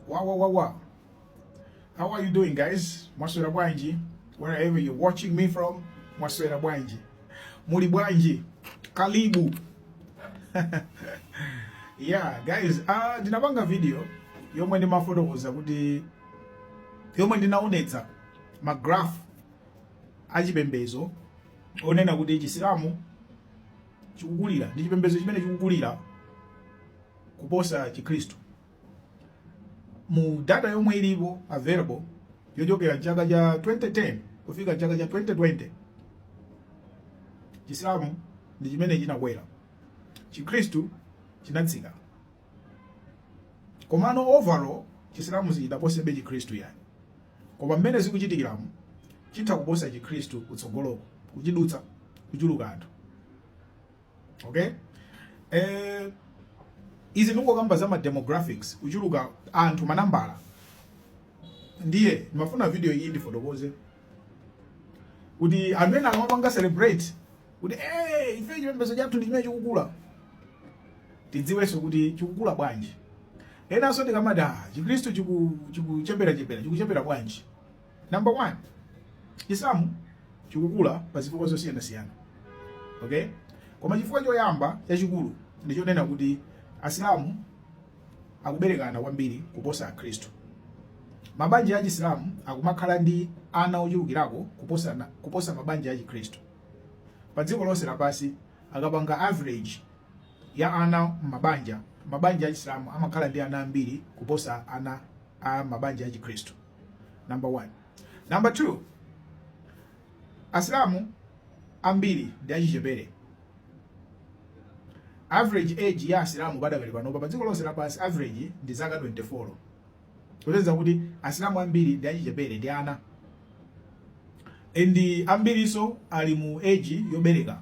Wow. How are you doing, guys? Mwaswera bwanji? Wherever you're watching me from, mwaswera bwanji? Muli bwanji? Karibu. Yeah, guys, ndinapanga video yomwe ndimafotokoza kuti, yomwe ndinaonetsa ma graph achipembezo onena kuti Chisilamu chikukulira, ndi chipembezo chimene chikukulira kuposa Chikhristu. Mu data yomwe ilipo available yochokera mchaka cha 2010 kufika mchaka cha 2020, Chisilamu ndi chimene chinakwera, Chikhristu chinatsika. Komano overall Chisilamu sichidaposebe Chikhristu yani, koma mmene zikuchitikiramu chitha kuposa Chikhristu kutsogoloko, kuchidutsa kuchuluka anthu. Okay, izi ndingokamba za ma demographics, kuchuluka anthu, manambala. Ndiye ndimafuna video iyi ndifotokoze kuti anthu ena akamapanga celebrate kuti hey, ife chipembedzo chathu ndi chimene chikukula, tidziwenso kuti chikukula bwanji. Enanso tikamati, ah, Chikhristu chikucheperachepera, chikuchepera bwanji? Number one, Chisilamu chikukula pa zifukwa zosiyanasiyana, okay? Koma chifukwa choyamba chachikulu ndichonena kuti Asilamu akuberekana kwambiri kuposa Akhristu. Mabanja a Chisilamu akumakhala ndi ana ochulukirako kuposa mabanja a Chikhristu. Pa dziko lonse lapansi, akapanga average ya ana m'mabanja, mabanja a Chisilamu amakhala ndi ana ambiri kuposa ana a mabanja a Chikhristu, number one. Number two, Asilamu ambiri ndi achichepere. Average age ya Asilamu padakali panopa pa dziko lonse lapansi, average ndi zaka 24, kutanthauza kuti Asilamu ambiri ndi achichepere, ndi ana, and ambiriso ali mu age yobereka.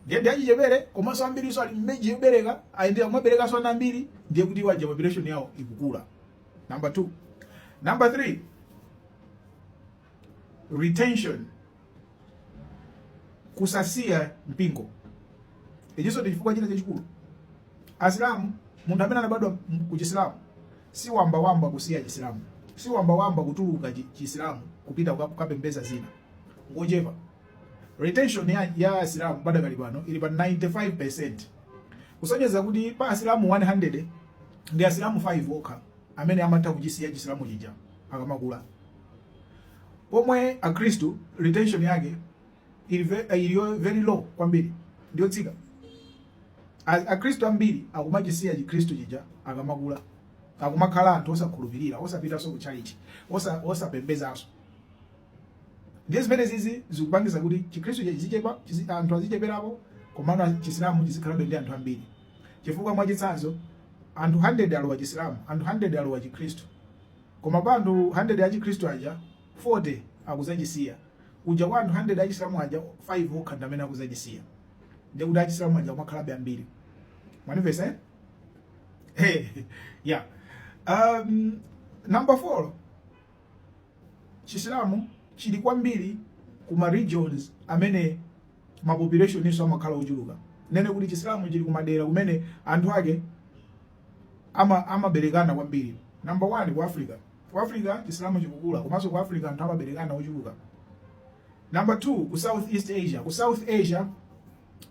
Ndiye ndi achichepere komanso ambiriso ali mu age yobereka, ndi amaberekanso ana ambiri. Ndiye kuti waja population yawo ikukula, number two. Number three, retention, kusasiya mpingo. Ichinso ndi chifukwa china chachikulu. Asilamu, munthu amene anabadwa ku Chisilamu si wambawamba kusiya Chisilamu, si wambawamba kutuluka Chisilamu kupita kukapembeza zina, ngochepa. Retention ya Asilamu padakali pano ili pa 95%, kusonyeza kuti pa Asilamu 100 ndi Asilamu 5 okha amene amatha kuchisiya Chisilamu chija akamakula, pomwe Akhristu retention yake ili very low kwambiri, ndiyotsika. Akhristu ambiri akumachisiya Chikhristu chija akamakula, akumakhala anthu osakhulupirira, osapitanso ku church, osapembezanso. Ndiye zimene zizi zikupangisa kuti Chikhristu chizichepa, anthu azicheperapo, komano Chisilamu chizikhalabe ndi anthu ambiri. Chifukwa mwachitsanzo, anthu 100 alowa Chisilamu, anthu 100 alowa Chikhristu, koma pa anthu 100 a Chikhristu aja 40 akuzachisiya. Kuja kwa anthu 100 a Chisilamu aja 5 okha ndi amene akuzachisiya. Ndiye kuti Achisilamu aja akumakhalabe ambiri. Mwanimvesa, eh? Hey, yeah. Number 4, Chisilamu chili kwambiri kuma regions amene ma population iso amakhala ochuluka. Nene kuti Chisilamu chili kumadera kumene anthu ake amaberekana kwambiri. Number one, ku Africa. Ku Africa Chisilamu chikukula, komanso ku Africa anthu amaberekana ochuluka. Number two, ku South East Asia. Ku South Asia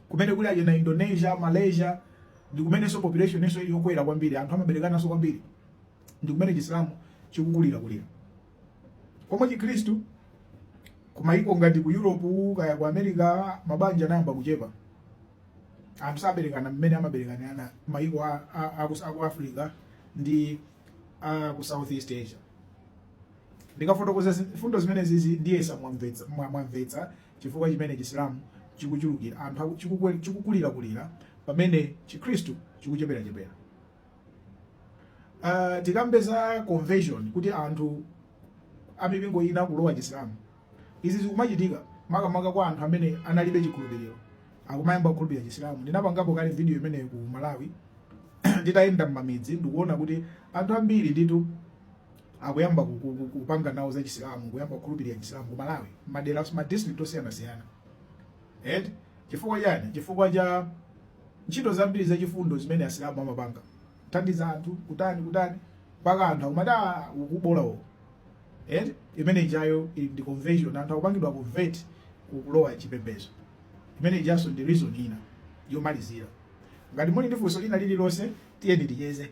kumene kuli achina Indonesia, Malaysia, ndi kumenenso population inso ili yokwera kwambiri, anthu amaberekananso kwambiri, ndi kumene Chisilamu chikukulira kulira. Komwe Chikhristu kumayiko ngati ku Europe kaya ku America, mabanja anayamba kuchepa, anthu saberekana mmene amaberekanana mayiko a ku Africa ndi a ku South East Asia. Ndikafotokoza fundo zimene zizi, ndiyesa mwamvetsa, mwamvetsa chifukwa chimene Chisilamu chikuchulukira anthu, chikukulirakulira pamene Chikhristu chikucheperachepera. Tikambe za conversion, kuti anthu amipingo ina kulowa Chisilamu. Izi zikumachitika makamaka kwa anthu amene analibe chikhulupiriro, akumayamba kukhulupirira Chisilamu. Ndinapangapo kale video imeneyi ku Malawi, nditayenda m'mamidzi ndikuona kuti anthu ambiri nditu akuyamba kupanga nawo za Chisilamu, kuyamba kukhulupirira Chisilamu ku Malawi, madera, ma district osiyanasiyana. And chifukwa chani? Chifukwa cha ntchito zambiri zachifundo zimene Asilamu amapanga, kuthandiza anthu, kutani kutani. Mpaka anthu akumati, "Ah, ukubola uko." Eti imene ijayo ili ndi conversion, anthu akupangidwa convert kukulowa chipembedzo. Imene ijaso ndi reason ina yomalizira. Ngati muli ndi funso lina lililonse, tiyeni ticheze.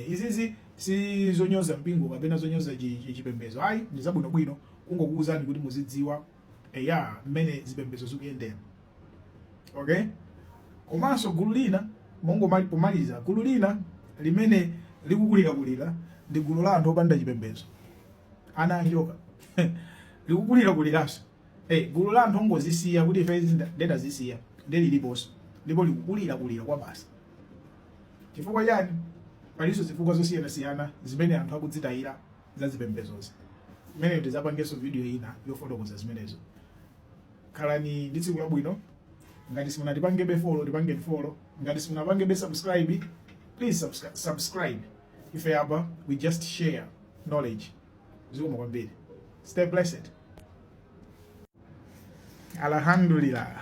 Izizi si zonyoza mpingo kapena zonyoza chipembedzo, ayi, ndi zabwinobwino kungokuwuzani kuti muzidziwa eya mmene zipembedzo zikuyendera, okay? Komanso gulu lina, mongomali pomaliza, gulu lina limene likukulirakulira ndi gulu la anthu opanda chipembedzo, ana anjoka, likukulirakuliranso. Gulu la anthu ongozisiya kuti ife izi ndetazisiya, ndi liliponso ndipo likukulirakulira kwa basi. Chifukwa chani? Palinso zifukwa zosiyanasiyana zimene anthu akudzitayira za zipembedzozi, imene tizapangenso video ina yofotokoza zimenezo. Khalani ndi tsiku labwino. Ngati simunatipangebe follow, tipangeni follow. Ngati simunapangebe subscribe, please subscribe. Ife apa we just share knowledge. Zikomo kwambiri. Stay blessed. Alhamdulillah.